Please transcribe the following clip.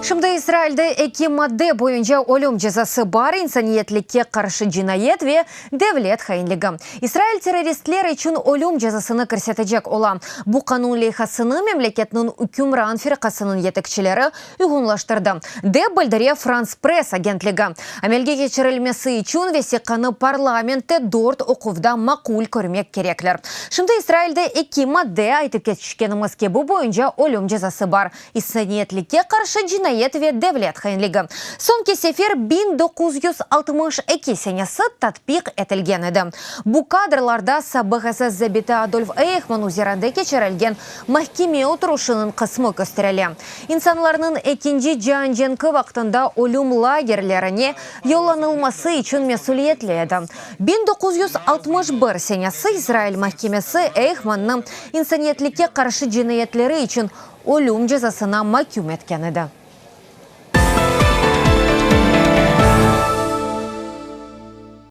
Şimdi İsrailde eki madde boyunca ölüm cezası bar, insaniyetlikke qarşı cinayet ve devlet hainligi. İsrail terroristler içün ölüm cezasını kirsetecek ola. Bu qanun leyhasını memleketniñ ükümran firqasınıñ yetekçileri uyğunlaştırdı, dep bildire Frans Press agentligi. Amelge keçirilmesi içün vesiqanı parlamentte dört oquvda maqul körmek kerekler. Şimdi İsrailde eki madde, aytıp keçkenimiz kibi, boyunca ölüm cezası bar, İnsaniyetlikke qarşı cinayet ve devlet hainligi. Soñki sefer 1962 senesi tatbiq etilgen edi. Bu kadrlarda sabıq SS zabiti Adolf Eyhman üzerinde keçirilgen mahkeme oturışınıñ qısmı kösterile. İnsanlarnıñ Ekinci cian cenki vaqtında ölüm lagerlerine yollanılması içün mesüliyetli edi. 1961 senesi İsrail mahkemesi Eyhmannı insaniyetlikke qarşı cinayetleri içün ölüm cezasına maküm etken edi.